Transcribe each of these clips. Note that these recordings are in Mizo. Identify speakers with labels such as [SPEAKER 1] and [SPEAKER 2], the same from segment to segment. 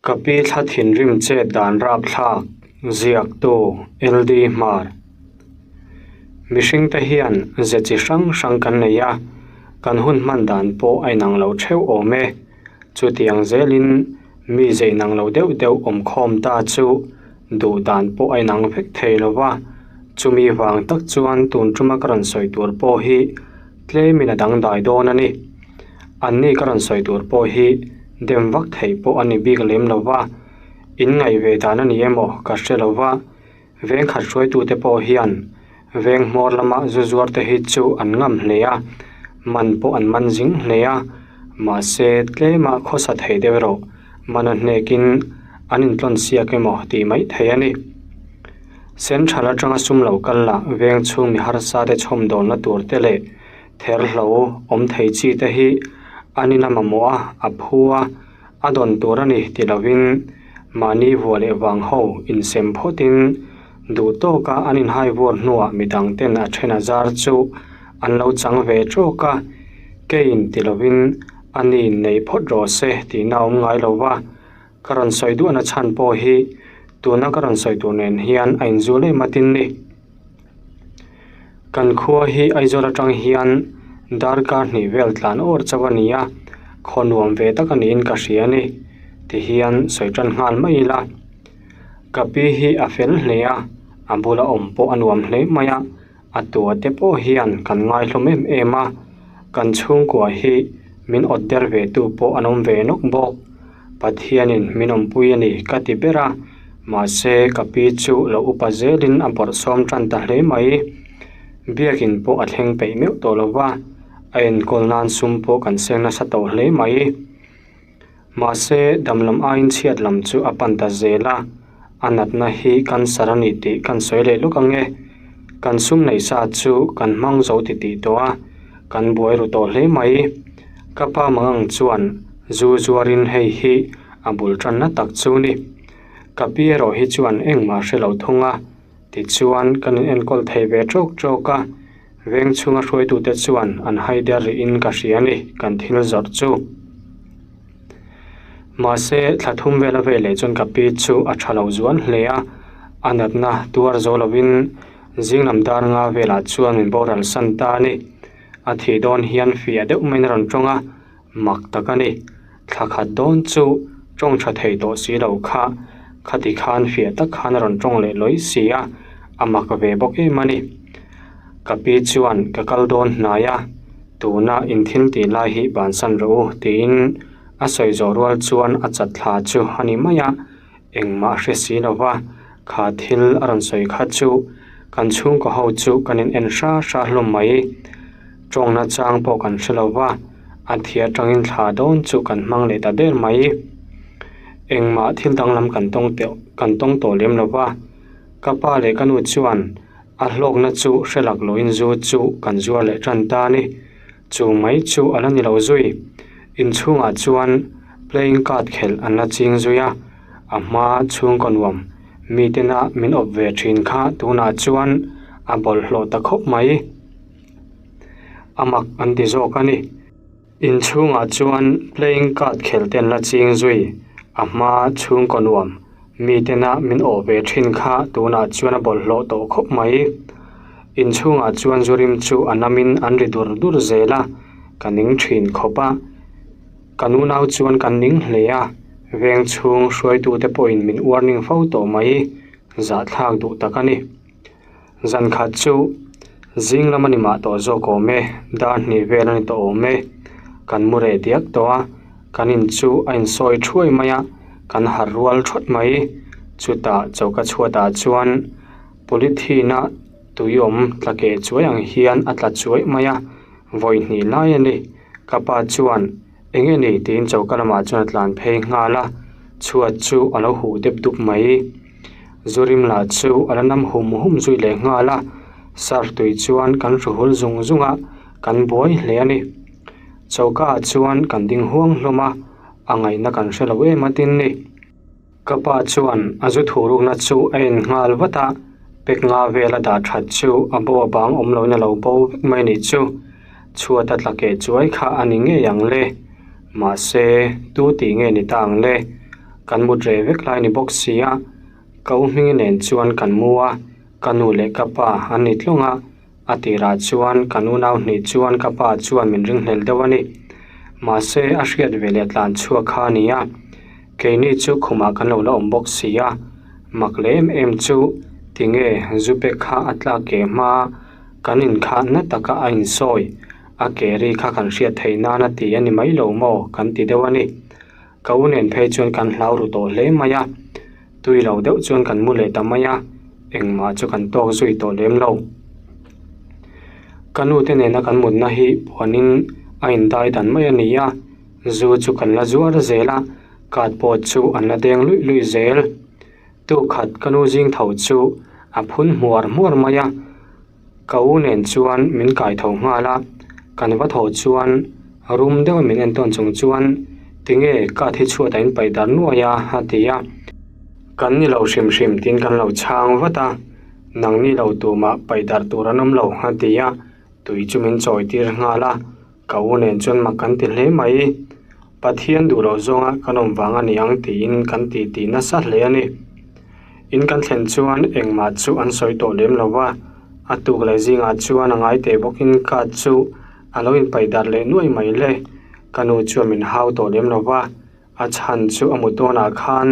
[SPEAKER 1] Ka pi thla thinrim chet dan rapthlak ziaktu LD Hmar. Mihringte hian ze chi hrang hrang kan nei a, kan hun hman dan pawh a inang lo theuh awm e. Chutiang zelin mi ze inang lo deuh deuh awmkhawm ta chu duh dan pawh a inang vek thei lo va, chumi vang tak chuan tun tuma ka rawn sawi tur pawh hi tlemin a dangdai dawn a ni. Anni ka rawn sawi tur pawh hi dem vak theih pawh a ni bik lem lo va, in ngaih ve dan a ni emaw ka hre lo va, veng khat hruaitute pawh hian veng hmawr lama zu zuar te hi chu an ngam hle a, man pawh an man zing hle a, mahse tlema khawsa thei deuh erawh man a hnekin an intlawn siak emaw tih mai thei a ni. Central atanga sum lo kal lah veng chhung mi harsa te chhawmdawnna tur te leh Therhlo awm thei chi te hi an in a mamawh a, a phu a, a dawn tur a ni ti lovin mahni vua leh vang ho insem phawtin duh tawka an inhai vuar hnuah midang ten a then a zar chu an lo chang ve tawk a, keiin ti lovin a ni nei phawt rawh se tihna a awm ngai lo va, ka rawn sawi duahna chhan pawh hi tuna ka rawn sawi tur nen hian a inzul em atin ni. Kan khua hi Aizawl atang hian darkar hnih vel tlan awr chauh a ni a, khaw nuam ve tak a niin ka hria a ni ti hian sawi tan nghal mai ila. Ka pi hi a fel hle a, a bula awm pawh a nuam hle mai a, a tua te pawh hian kan ngaihlawm em em a, kan chhungkua hi min awt der ve tu pawh an awm ve nawk bawk. Pathianin min awmpui a ni ka ti ber a, mahse ka pi chu lo upa zelin a bawrhsawm tan ta hle mai. Biakin pawh a thleng peih meuh tawh lo va, a enkawl nan sum pawh kan seng nasa tawh hle mai. Mahse dam lam aiin chhiat lam chu a pan ta zel a, a natna hi cancer a ni tih kan sawi leh lawk ang e. Kan sum neih sa chu kan hmang zo titih tawh a, kan buai ru tawh hle mai. Ka pa mangang chuan zu zuarin hei hi a bul tanna tak chu ni. Ka pi erawh hi chuan engmah hre lo thung a, tichuan kan in enkawl thei ve tawk tawk a, veng chhunga hruaitute chuan an haider rihin ka hria ni kan thil zawrh chu. Mahse thla thum vela vei leh chuan ka pi chu a tha lo zual hle a, a natna tuar zo lovin zing lam dar nga velah chuan min boral san ta a ni. A thih dawn hian fiah deuh maiin a rawn tawng a, mak tak a ni. Thla khat dawn chu tawng tha thei tawh si lo kha, khati khan fiah tak khan a rawn tawng leh lawi si a, a mak ve bawk em a ni. Ka pi chuan ka kal dawn hnai a, tuna in thil tih lai hi bansan rawh u tiin a sawi zawh rual chuan a chat thla chu a ni mai a. Engmah a hre si lo va, kha thil a rawn sawi kha chu kan chhungkaw ho chu kan in en hra hra hlawm mai. Tawngna chang pawh kan hre lo va, a thi atangin thla dawn chu kan hmang leh ta der mai. Engmah thil danglam kan tawng teuh kan tawng tawh lem lo va, ka pa leh ka nu chuan a hlawkna chu hre lak loin zu chu kan zuar leh tan ta a ni. Chu mai chu a la ni lo zui. Inchhungah chuan playing card khelh an la ching zui a, a hma chhungkaw nuam mitena min awp ve thin kha tunah chuan a bawlhhlawh ta khawp mai. A mak an ti zawk a ni. Inchhungah chuan playing card khelh te an la ching zui, a hma chhungkaw nuam mitena min awh ve thin kha tunah chuan a bawlhhlawh tawh khawp mai. Inchhungah chuan zu rim chu a namin an ri dur dur zel a, ka ning thin khawp a. Ka nunau chuan kan ning hle a, veng chhung hruaitute pawhin min warning fo tawh mai, zahthlak duh tak a ni. Zan khat chu zing lam a ni mah tawh zawk awm e, dar hnih vel a ni tawh awm e. Kan mu reh diak tawh a, kan in chu a insawi thuai mai a, kan harh rual thawt mai. Chutah choka chhuatah chuan polythene a tui awm tla keh chuai ang hian a tla chuai mai a, vawi hnih lai a ni. Ka pa chuan Eng nge ni? tiin choka lamah chuan a tlan phei nghal a, chhuat chu a lo huh dep dup mai. Zurim lah chu a la nam hum hum zui leh nghal a, surf tui chuan kan hru hul zung zung a, kan buai hle a ni. Choka ah chuan kan ding huang hlawm a, a ngaihna kan hre lo em atin ni. Ka pa chuan a zu thurukna chu a en nghal vat a, pek nga vel a dah that chu a bo a bang awm loin a lo bo vek mai nih chu. Chhuat a tla keh chuai kha a ni ngei ang le. Mahse, tu tih nge ni ta ang le? Kan mut reh vek lai ni bawk si a, ka u hmingi nen chuan kan mu a, ka nu leh ka pa an ni tlawng a, a tirah chuan kan unau hnih chuan ka pa chuan min ringhlel deuh a ni. Mahse a hriat ve leh tlan chhuak kha a ni a, keini chu khumah kan lo la awm bawk si a, mak leh em em chu tinge zu pek kha a tlak ke hma kan inkhah na taka a insawi a ke ri kha kan hriat theih nan a ti a ni mai lo maw kan ti deuh a ni. Ka u nen phei chuan kan hlau ru tawh hle mai a, tui lo deuh chuan kan mu leh ta mai a, engmah chu kan tawk zui tawh lem lo. Ka nu te nena kan mutna hi puanin a indai dan mai a ni a, zu chu kan la zuar zel a, card pawh chu an la deng luih luih zel. Tukhat ka nu zing tho chu a phun hmuar hmuar mai a. Ka u nen chuan min kai tho nghal a, kan va tho chuan rum deuh min en tawn chung chuan tinge ka thi chhuat a in paih dar nuai a a ti a. Kan ni lo hrim hrim tiin kan lo chhang vat a, nang ni lo tumah paih dar tur an awm lo a ti a, tui chu min chawi tir nghal a, ka u nen chuan mak kan ti hle mai. Pathian duh loh zawnga kan awm vang a ni ang tiin kan ti ti nasa hle a ni. In kan thlen chuan engmah chu an sawi tawh lem lo va, a tuk leh zingah chuan a ngai teh bawkin card chu a lo inpaih darh leh nuai mai le. Ka nu chuan min hau tawh lem lo va, a chhan chu a mut dawnah khan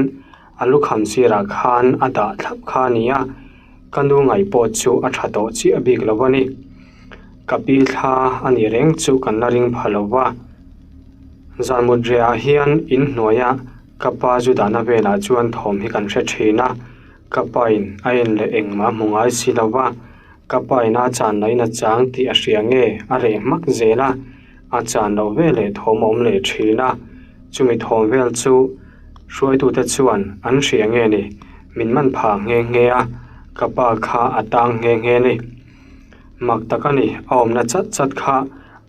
[SPEAKER 1] a lukham sirah khan a dah thlap kha a ni a, ka nu ngaih pawh chu a tha tawh chiah bik lo a ni. Ka pi thla a nih reng chu kan la ring pha lo va, zan mut rehah hian inhnuaia Ka pa zu dahna velah chuan thawm hi kan hre thin a, ka pain a en leh engmah a hmu ngai si lo va, ka pain a chan lahin a chang tih a hria nge a reh hmak zel a, a chan loh veleh thawm a awm leh thin a, chumi thawm vel chu hruaitute chuan an hria nge ni, min man phah nghe nghe a, ka pa kha a tang nghe nghe ni. Mak tak a ni, a awmna chat chat kha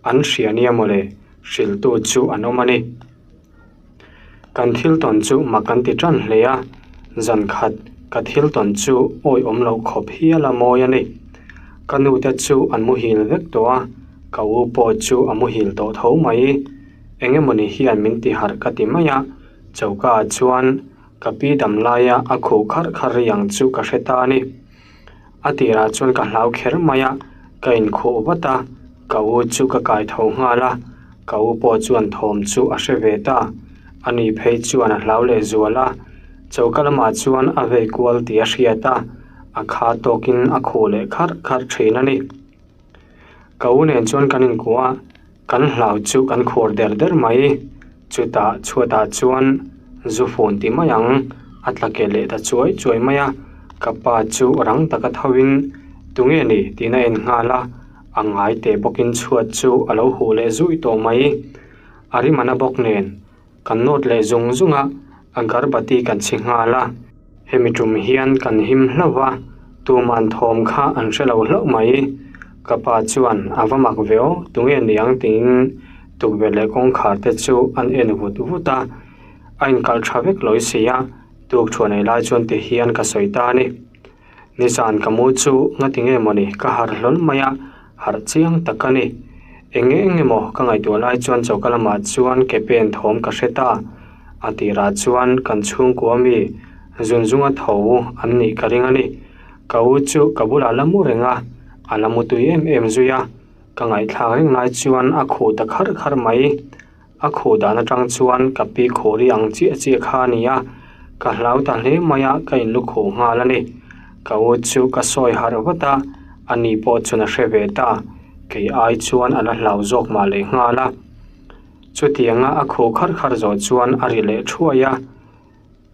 [SPEAKER 1] an hria nia mawle, hrilhtu chu an awm a ni. Kan thil tawn chu mak kan ti tan hle a, zan khat ka thil tawn chu awi awm loh khawp hial a mawi a ni. Ka nu te chu an muhil vek tawh a, ka u pawh chu a muhil tawh tho mai. Eng emawni hian min ti harh ka ti mai a, choka ah chuan ka pi dam laia a khuh kharh kharh ri ang chu ka hre ta a ni. A tirah chuan ka hlau kher mai a, ka inkhuh vat a, ka u chu ka kai tho nghal a, ka u pawh chuan thawm chu a hre ve ta. Ani phei chuan a hlau leh zual a, choka lamah chuan a vei kual tih a hriat a, a kha tawkin a khuh leh kharh kharh thin a ni. Ka u nen chuan kan inkuah a, kan hlau chu kan khuar der der mai. Chutah chhuatah chuan zu fun ti mai ang a tla ke leh ta chuai chuai mai a, ka pa chu rang taka tho in tunge ni tiin a en nghal a, a ngai teh bawkin chhuat chu a lo huh leh zui tawh mai. A rimana bawk nen Kan nawt leh zung zung a, agarbati kan chhi nghal a. Hemi tum hian kan him hlauh va, tuman thawm kha an hre lo hlauh mai. Ka pa chuan a va mak ve aw, tunge niang tiin tukverh leh kawngkhar te chu an en vut vut a. A inkalh tha vek lawi si a, tukthuan ei lai chuan ti hian ka sawi ta a ni. Nizan ka mu chu ngati nge mawni ka harh hlawl mai a, harh chiang tak a ni. Eng nge eng emaw ka ngaihtuah lai chuan choka lamah chuan ke pen thawm ka hre ta. A tirah chuan kan chhungkua mi zunzunga tho an nih ka ring a ni. Ka u chu ka bulah la mu reng a, a la mu tui em em zui a. Ka ngaihthlak reng lai chuan a khuh ta kharh kharh mai. A khuh dan atang chuan ka pi khuh ri ang chiah chiah kha a ni a, ka hlau ta hle mai a, ka inlu khuh nghal a ni. Ka u chu ka sawi harh vat a, a ni pawh chuan a hre ve ta, kei ai chuan a la hlau zawk mah leh nghal a. Chutianga a khuh kharh kharh zawh chuan a ri leh thuai a.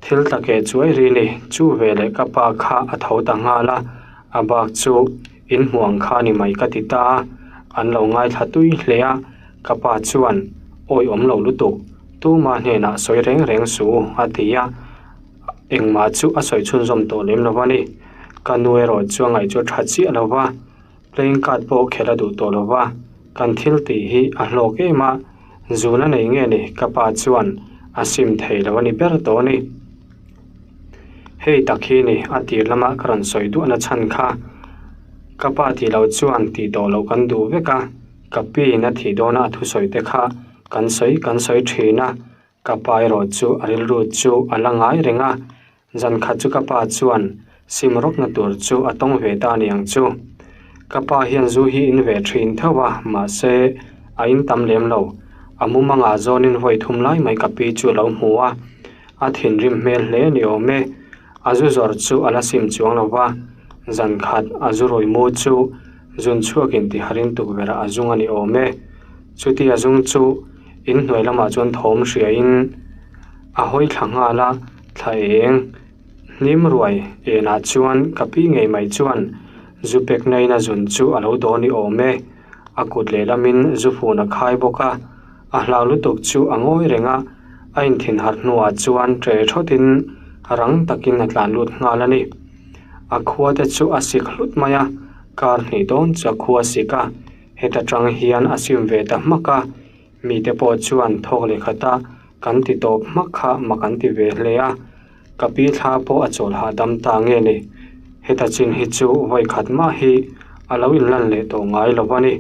[SPEAKER 1] Thil tla keh chuai ri ni, chu veleh ka pa kha a tho ta nghal a, a bak chu in hmuh ang kha ni mai ka ti ta a, an lo ngaithla tui hle a, ka pa chuan awi awm lo lutuk, tuma hnenah sawi reng reng suh u a ti a, engmah chu a sawi chhunzawm tawh lem lo a ni. Ka nu erawh chu a ngaih chu a tha chiah lo va, playing card pawh khelh a duh tawh lo va, kan thil tih hi a hlawk em a, Zun a nei nge ni ka pa chuan a sim thei lo a ni ber tawh a ni. Hei tak hi ni a tir lama ka rawn sawi duahna chhan kha. Ka pa tih loh chuan tih tawh loh kan duh vek a, ka pi in a thih dawna a thusawi te kha kan sawi kan sawi thin a. Ka pa erawh chu a rilru chu a la ngai reng a, zan khat chu ka pa chuan sim rawkna tur chu a tawng ve ta aniang chu. Ka pa hian zu hi in ve thin tho a, mahse a in tam lem lo. A mumangah zawnin vawi thum lai mai ka pi chu a lo hmu a, a thinrim hmel hle a ni awm e. A zu zawrh chu a la sim chuang lo va, zan khat a zu rui mu chu zun chhuakin tiharin tukverh a zung a ni awm e. Chuti a zung chu in hnuai lamah chuan thawm hriain a hawi thla nghal a, thla eng hnim ruai enah chuan ka pi ngei mai chuan zu pek nain a zun chu a lo dawn ni awm e. A kut lehlamin zu fun a khai bawk a, a hlau lutuk chu a ngawi reng a, a inthin harh hnuah chuan ṭe ṭhawtin rang takin a tlan lut nghal a ni. A khua te chu a sik hlut mai a, kar hnih dawn chu a khua sik a, heta tang hian a sim ve ta hmak a, mite pawh chuan thawk leh khata kan ti tawp hmak kha mak an ti ve hle a, ka pi thla pawh a chawl hahdam ta nge ni, heta chin hi chu vawi khat mah hi a lo inlan leh tawh ngai lo a ni.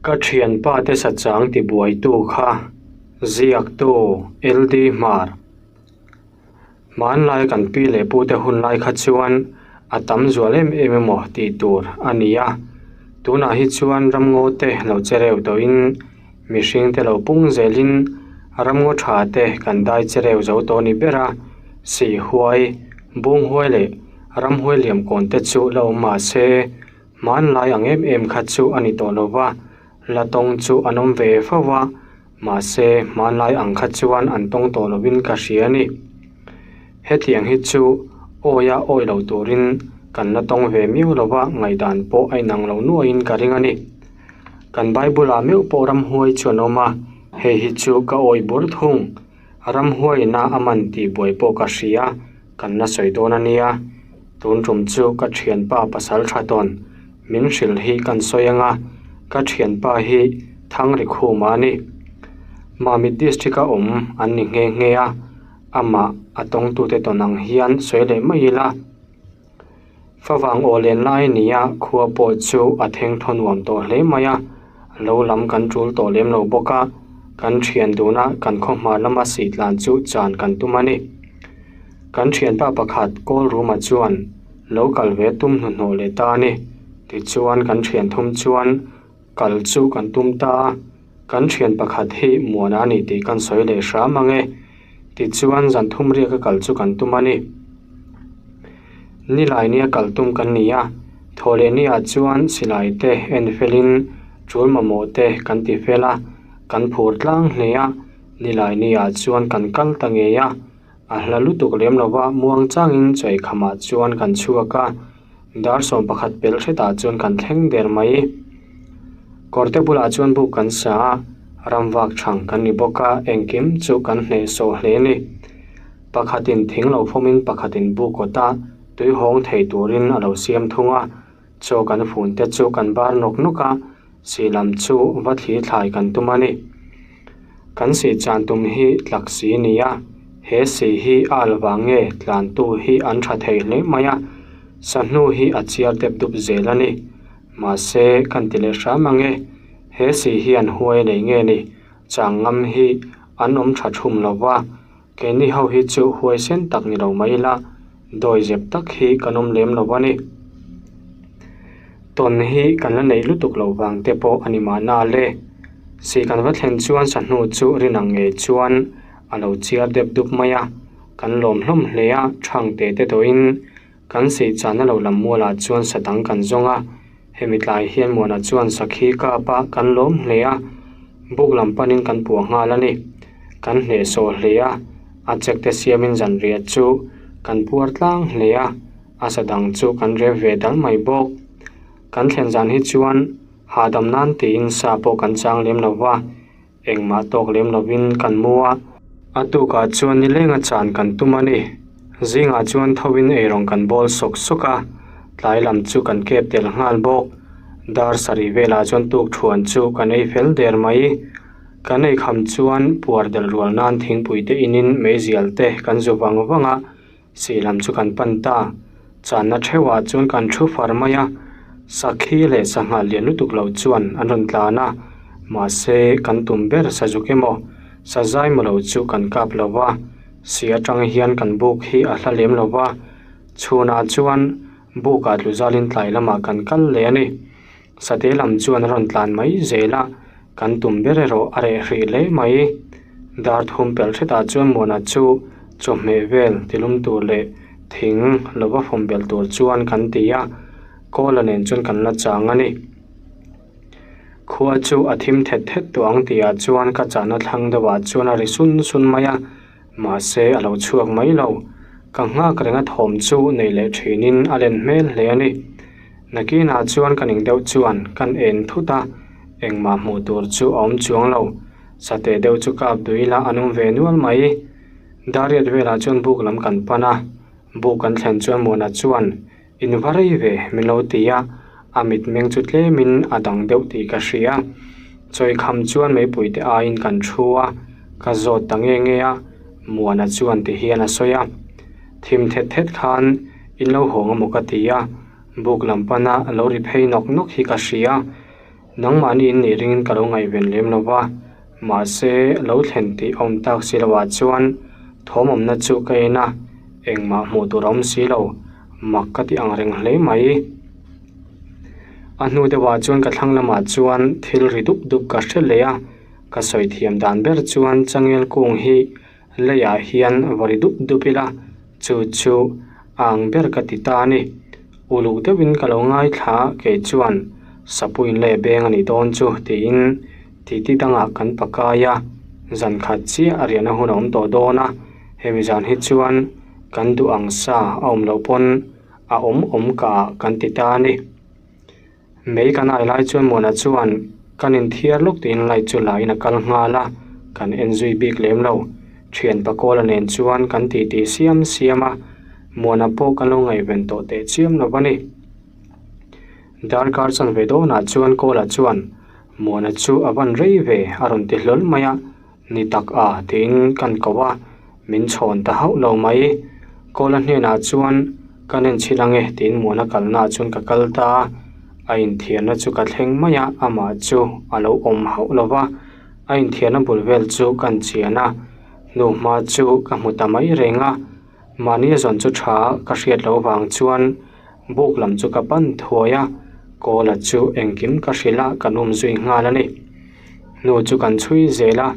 [SPEAKER 1] Ka thianpa te sachang tibuaitu kha ziaktu LD Hmar. Hmanlai kan pi leh pu te hun lai kha chuan a tam zual em em emaw tih tur a ni a, tunah hi chuan ramngaw te lo che reu tawhin mihring te lo pung zelin ramngaw tha te kan dai che reu zo tawh a ni ber a, sihhuai, bunghuai leh ramhuai liamkawn te chu la awm mah se hmanlai ang em em kha chu a ni tawh lo va, la tawng chu an awm ve fo va. Mahse, hmanlai ang kha chuan an tawng tawh lovin ka hria a ni. Hetiang hi chu awia awi lo turin kan la tawng ve miau lova ngaihdan pawh a inang lo nuaiin ka ring a ni. Kan Bible-ah meuh pawh ramhuai chu an awm a, hei hi chu ka awi bur thung. Ramhuaiina a man tih buai pawh ka hria, kan la sawi dawn a nia. Tun tum chu ka thianpa pasal tha tawn min hrilh hi kan sawi anga, ka thianpa hi Thangrikhuma a ni. Mamit district a awm an ni nghe nghe a, amah a tawngtute tawn ang hian sawi leh mai ila. Favang aw len lai a ni a, khua pawh chu a theng thaw nuam tawh hle mai a, lo lam kan tul tawh lem lo bawk a, kan thian duna kan khaw hma lama sih tlan chu chan kan tum a ni. Kan thianpa pakhat kawl ruma chuan lo kal ve tum hnuhnawh leh ta a ni. Tichuan kan thian thum chuan kal chu kan tum ta a, kan thian pakhat hi muana a ni tih kan sawi leh hram ang e. Tichuan zan thum riaka kal chu kan tum a ni. Nilai nia kal tum kan ni a, thaw leh niah chuan silai te en felin tul mamawh te kan ti fel a, kan phur tlang hle a, nilai niah chuan kan kal ta ngei a, a hla lutuk lem lova muang changin chawikhamah chuan kan chhuak a. Dar 11 pelh hretah chuan kan thleng der mai. Kawrte bulah chuan buk kan sa a, ram vak thang kan ni bawk a, engkim chu kan hnehsawh hle a ni. Pakhatin thing lo fawmin pakhatin buk kawta tui hawng thei turin a lo siam thung a, chaw kan fun te chu kan bar nawk nawk a, sih lam chu va thli thlai kan tum a ni. Kan sih chan tum hi tlak si a ni a, he sih hi a al vang nge tlantu hi an tha thei hle mai a, sahnu hi a chiar dep dup zel a ni. Mahse, kan ti leh hram ang e, he sih hian huai nei nge ni, chang ngam hi an awm tha thum lo va, keini ho hi chu huaisen tak ni lo mai ila, dawi zep tak hi kan awm lem lo a ni. Tawn hi kan la neih lutuk loh vang te pawh a ni mahna le. Sih kan va thlen chuan sahnu chu rin ang ngei chuan a lo chiar dep dup mai a, kan lawm hlawm hle a, thang te te tawhin kan sih chahna lo lam mualah chuan sa dang kan zawng a, hemi tlai hian Muana chuan sakhi kap a kan lawm hle a, buk lam panin kan puah nghal a ni. Kan hnehsawh hle a, a chek te siamin zanriah chu kan puar tlang hle a. A sa dang chu kan rep ve dal mai bawk. Kan thlen zan hi chuan hahdam nan tiin sa pawh kan chang lem lo va, engmah tawk lem lovin kan mu a. A tukah chuan nilenga chan kan tum a ni. Zingah chuan thoin eirawng kan bawl sawk sawk a, tlai lam chu kan kep tel nghal bawk. Dar sarih velah chuan tuk thuan chu kan ei fel der mai. Kan ei kham chuan puar del rual nan thingpui te inin meizial te kan zu vang vang a. Sih lam chu kan pan ta. Channa theuhah chuan kan thu far mai a, sakhi leh sangha lian lutuk lo chuan an rawn tlan a, mahse kan tum ber sazuk emaw? Sazai maw lo chu kan kap lo va, si atang hian kan buk hi a hla lem lo va, chhunah chuan bukah tlu zalin tlai lamah kan kal leh a ni. Sate lam chuan a rawn tlan mai zel a, kan tum ber erawh a reh hrih hle mai. Dar thum pelh hretah chuan Muana chu chawhmeh vel tilum tur leh thing lova fawm belh tur chuan kan ti a, Kawla nen chuan kan la chang a ni. Khua chu a thim thet thet tawh ang tihah chuan ka chahna thlang deuhah chuan a ri sun sun mai a, mahse a lo chhuak mai lo. Ka nghak reng a thawm chu nei leh thinin a len hmel hle a ni. Nakinah chuan ka ning deuh chuan kan en thut a, engmah hmuh tur chu a awm chuang lo. Sateh deuh chu kap duh ila an awm ve nual mai. Dariat velah chuan buk lam kan pan a, buk kan thlen chuan Muana chuan In va rei ve, min lo ti a, a mitmeng chu tlemin a dang deuh tih ka hria. Chawikham chuan meipui te aiin kan thu a, ka zawt ta nge nge a, Muana chuan ti hian a sawi a. Thim thet thet khan in lo hawng amaw ka ti a, buk lam pana lo ri phei nawk nawk hi ka hria. Nangmahni in nih ringin ka lo ngaihven lem lo va, mahse lo thlen tih a awm tak si loah chuan thawmawmna chu ka en a, engmah hmuh tur a awm si lo, mak ka ti ang reng hle mai. A hnu deuhah chuan ka thlang lamah chuan thil ri dup dup ka hre leh a, ka sawi thiam dan ber chuan changel kung hi leiah hian va ri dup dup ila, chu chu a ang ber ka ti ta a ni. Uluk deuhin ka lo ngaithla kei chuan sapuin leh beng a nih dawn chu tiin titi dangah kan pakai a, zan khat chiah a riahna hun a awm tawh dawn a, hemi zan hi chuan kan duh ang sa a awm loh pawn a awm awm ka ah kan ti ta a ni. Mei kan ai lai chuan Muana chuan kan inthiar lawk tiin light chu la in a kal nghal a, kan en zui bik lem lo. Thian Pakawla nen chuan kan titi siam siam a, Muana pawh kan lo ngaihven tawh teh chiam lo a ni. Darkar chanve dawnah chuan Kawla chuan Muana chu a van rei ve a rawn ti hlawl mai a, Ni tak a tiin kan ko a, min chhawn ta hauh lo mai. Kawla hnenah chuan ka nen chhil ange tiin Muana kalnaah chuan ka kal ta a, a inthiarna chu ka thleng mai a, amah chu a lo awm hauh lo va, a inthiarna bul vel chu kan chian a, hnuhma chu ka hmu ta mai reng a, mahni a zawn chu tha ka hriat loh vang chuan buk lam chu ka pan thuai a, Kawla chu engkim ka hrilh a, kan awm zui nghal a ni. Hnu chu kan chhui zel a,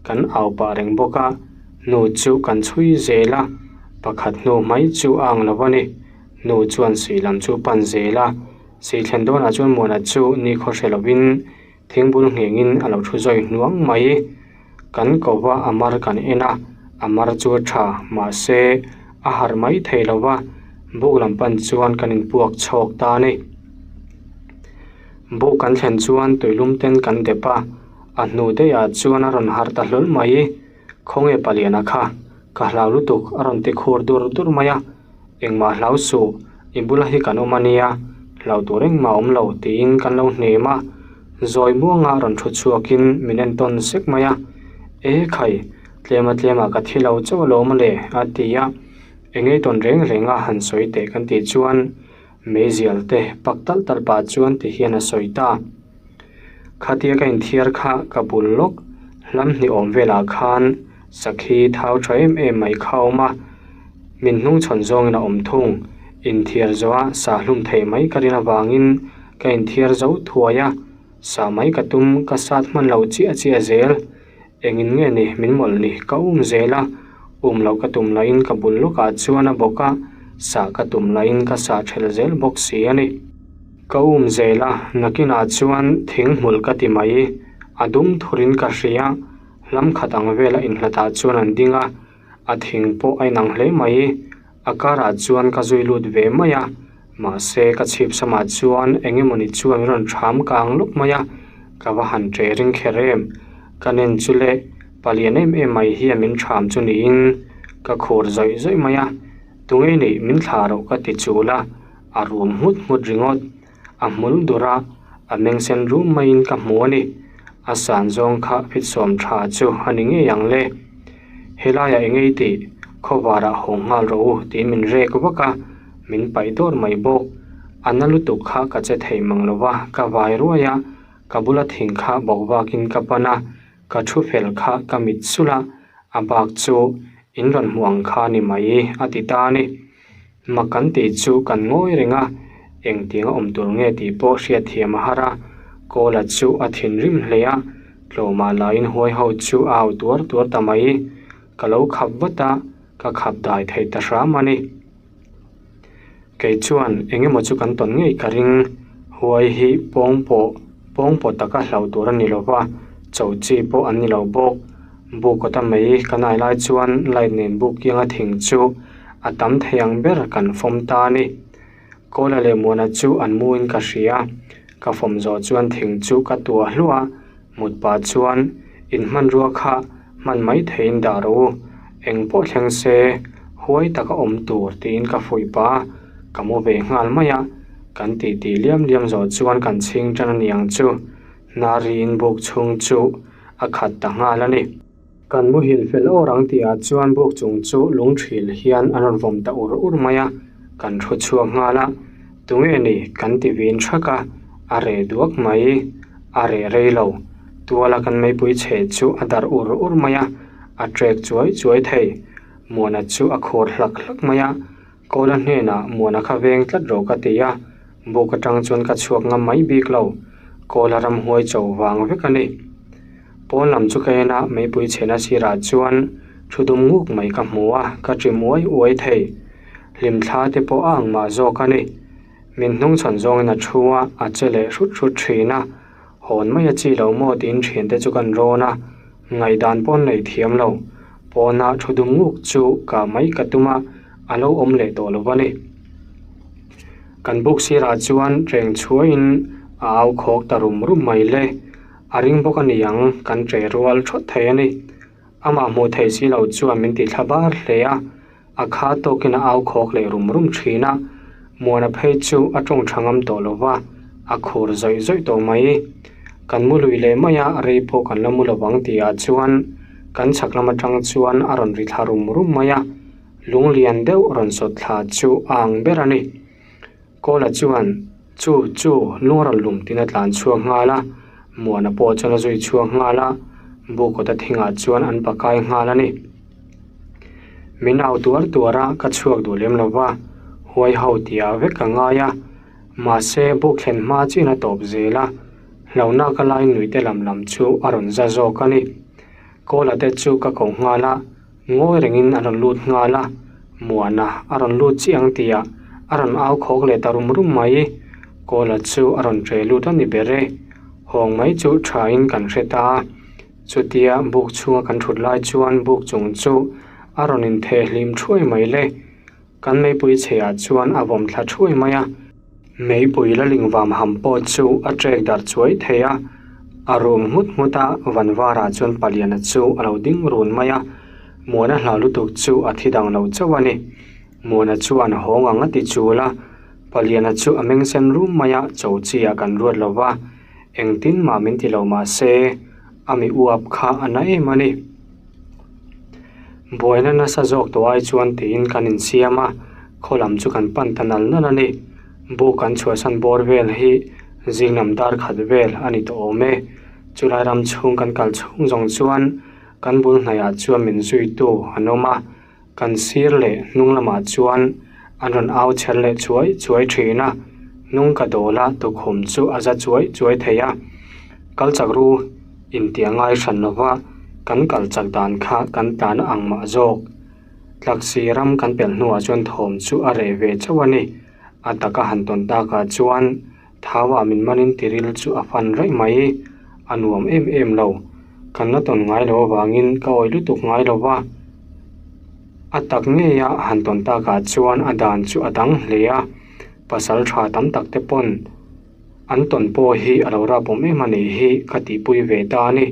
[SPEAKER 1] kan au pah reng bawk a, hnu chu kan chhui zel a, pakhat hnu mai chu a ang lo a ni. Hnu chuan sih lam chu pan zel a, sih thlen dawnah chuan Muana chu nikhaw hre lovin thingbul nghengin a lo thu zawi hnuang mai. Kan ko va a mar kan en a, a mar chu a tha, mahse a harh mai thei lo va, buk lam pan chuan kan inpuak chhawk ta a ni. Buk kan thlen chuan tuilum ten kan dep a, a hnu daihah chuan a rawn harh ta hlawl mai. Khawnge paliana kha, ka hlau lutuk a rawn ti khur dur dur mai a, engmah hlau suh, i bula hi kan awm a nia, hlau tur engmah a awm lo tiin kan lo hnem a, zawi muanga rawn thu chhuakin min entawn sek mai a, E khai, tlema tlemah ka thi lo chauh alawm a le a ti a, engei tawn reng reng a han sawi teh kan tih chuan, Meizial te pak talh talh pah chuan ti hian a sawi ta. Khatia ka inthiar kha ka bul lawk hlam hnih awm velah khan sakhi thau tha em em mai kha a awm a, min hnungchhawn zawngin a awm thung. Inthiar zawha sa hlum thei mai ka rin avangin ka inthiar zo thuai a, sa mai ka tum ka sat hman lo chiah chiah zel. Engin nge ni min mawlh ni ka um zel a, um loh ka tum lahin ka bul lawkah chuan a bawk a, sah ka tum lahin ka sah ṭhel zel bawk si a ni. Ka um zel a, nakinah chuan thing hmul ka ti mai, a dum thurin ka hria, hlam khat ang vela inhlatah chuan an ding a, a thing pawh a inang hle mai, a karah chuan ka zui lut ve mai a, mahse ka chhip samah chuan eng emawni chuan min rawn ṭham kang lawk mai a, ka va han ṭe ring kher em, ka nen chu le palian em em mai hian min ṭham chu niin ka khur zawih zawih mai a, tunge nih min thlah rawh ka ti chul a, a rum nghut nghut ringawt. A hmul dur a, a meng sen rum maiin ka hmu a ni. A san zawng kha fitsawm tha chu a ni ngei ang le. Helaiah eng ei tih khawvarah haw nghal rawh u tiin min rek vak a, min paih dawr mai bawk. A na lutuk kha ka che thei mang lo va, ka vai ruai a, ka bula thing kha bawk vakin ka pan a. Ka thu fel kha ka mit sulh a, a bak chu in rawn hmuh ang kha ni mai a ti ta a ni. Mak kan tih chu kan ngawi reng a, engtiang a awm tur nge tih pawh hriatthiam a har a. Kawla chu a thinrim hle a, tlawmah laiin huai ho chu a au tuar tuar ta mai. Ka lo khap vat a, ka khap dai thei ta hram a ni. Kei chuan eng emaw chu kan tawn ngei ka ring. Huai hi pawng pawh pawng pawh taka hlauh tur a ni lo va, cho chi pawh an ni lo bawk. Buk kawta mai kan ai lai chuan light nen buk kianga thing chu a tam thei ang ber kan fawm ta a ni. Kawla leh Muana chu an mu in ka hria. Ka fawm zawh chuan thing chu ka tuah hluah a, mut pah chuan in hmanrua kha hman mai theiin dah rawh u, eng pawh thleng se huai taka awm tur tiin ka fuih pah a, ka mu ve nghal mai a, kan titi liam liam zawh chuan kan chhing tan a ni ang chu, Hnariin buk chhung chu a khat ta nghal a ni. Kan muhil fel awr ang tihah chuan buk chung chu lungthil hian an rawn vawm ta ur ur mai a, kan thu chhuak nghal a, tunge ni kan ti vin thak a, a reh duak mai, a reh rei lo, tuala kan meipui chhe chu a darh ur ur mai a, a trek chuai chuai thei, Muana chu a khur hlak hlak mai a, Kawla hnenah Muana kha veng tlat rawh ka ti a, buk atang chuan ka chhuak ngam mai bik lo, Kawla ramhuai cho vang vek a ni. Pawn lam chu ka en a, meipui chhena sirah chuan thu dum nguk mai ka hmu a, ka ṭim uai uai thei. Hlimthla te pawh a ang mah zawk a ni. Min hnungchhawn zawngin a thu a, a che leh hrut hrut ṭhin a. Hawn mai a chi lo maw tiin ṭhiante chu kan rawn a, ngaihdan pawn nei thiam lo. Pawna thu dum nguk chu kah mai ka tum a, a lo awm leh tawh lo a ni. Kan buk sirah chuan reng chhuaiin a au khawk ta rum rum mai le. A ring bawk a ni ang, kan ṭe rual ṭhawt thei a ni. Amah hmuh theih si lo chuan min ti thla bar hle a, a kha tawkin a au khawk leh rum rum ṭhin a. Muana phei chu a ṭawng ṭha ngam tawh lo va, a khur zawih zawih tawh mai. Kan mu lui leh mai a, rei pawh kan la mu lo vang tihah chuan kan chhak lam aṭang chuan a rawn ri thla rum rum mai a, lung lian deuh rawn sawt thla chu a ang ber a ni. Kawla chuan, Chu, chu, lung a rawn lum tiin a tlan chhuak nghal a, Muana pawh chuan a zui chhuak nghal a, Bukawta thingah chuan an pakai nghal a ni. Min au tuar tuar a, ka chhuak duh lem lo va, huai ho tihah vek ka ngai a, mahse buk thlen hma chiin a tawp zel a, hlauhna ka lai nuihte lam lam chu a rawn za zawk a ni. Kawla te chu ka ko nghal a. Ngawi rengin a rawn lut nghal a, Muana a rawn lut chiah ang tihah a rawn au khawk leh ta rum rum mai. Kawla chu a rawn ṭe lut a ni ber e. Hawng mai chu ṭhain kan hre ta a. Chutia buk chhunga kan ṭhut lai chuan buk chung chu a rawn intheh hlim ṭhuai mai le. Kan meipui chheah chuan a vawm thla ṭhuai mai a. Meipui la ling vam ham pawh chu a ṭek darh chuai thei a, a rum nghut nghut a, van varah chuan paliana chu a lo ding run mai a, Muana hlau lutuk chu a thi dang lo chauh a ni. Muana chuan hawng ang a ti chul a, paliana chu a meng sen rum mai a, cho chi ah kan ruat lo va, engtin mah min ti lo mah se, a mi uap kha a na em a ni. Buaina nasa zawk tawh ai chuan tiin kan insiam a, khaw lam chu kan pan ta nal nal a ni. Buk kan chhuahsan bawr vel hi zing lam dar khat vel a ni tawh awm e. Chulai ram chhung kan kal chhung zawng chuan kan bul hnaihah chuan min zuitu an awm a, kan sir leh hnung lamah chuan an rawn au chher leh chuai chuai thin a, hnung ka dawl a tukhum chu a za chuai chuai thei a. Kal chak ru inti a ngai hran lo va, kan kal chak dan kha kan tlan ang mah zawk. Tlaksi ram kan pelh hnuah chuan thawm chu a reh ve chauh a ni. A taka han tawn takah chuan thauah min manin tiril chu a fan raih mai. A nuam em em lo. Kan la tawn ngai lo avangin ka awih lutuk ngai lo va. A tak ngeia han tawn takah chuan a dan chu a dang hle a, pasal tha tam tak te pawn An tawn pawh hi a lo rap awm em a nih hi ka tihpui ve ta a ni.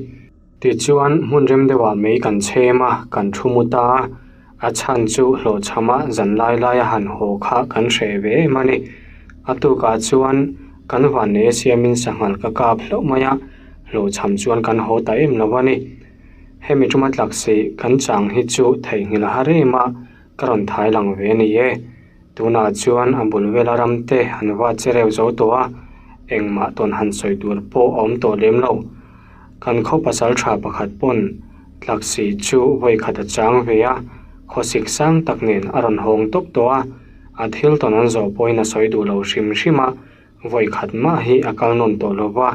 [SPEAKER 1] Tichuan hmun rem deuhah mei kan chhem a, kan thu mu ta a, a chhan chu hlawhchhama zan lai laia han haw kha kan hreh ve em a ni. A tukah chuan kan vannei a siamin sanghal ka kap hlauh mai a, hlawhchham chuan kan haw ta em lo a ni. Hemi tuma tlaksih kan chang hi chu theihnghilh a har em a, ka rawn thai lang ve a ni e. Tunah chuan a bul vela ram te an va che reuh zo tawh a, engmah tawn han sawi tur pawh a awm tawh lem lo. Kan khaw pasal tha pakhat pawn tlaksi chu vawi khat a chang ve a, khawsik sang tak nen a rawn hawng tawp tawh a, a thil tawn an zawh pawhin a sawi duh lo hrim hrim a, vawi khat mah hi a kal nawn tawh lo va,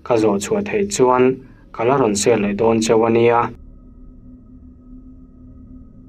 [SPEAKER 1] ka zawh chhuah theih chuan ka la rawn share leh dawn cheu a nia.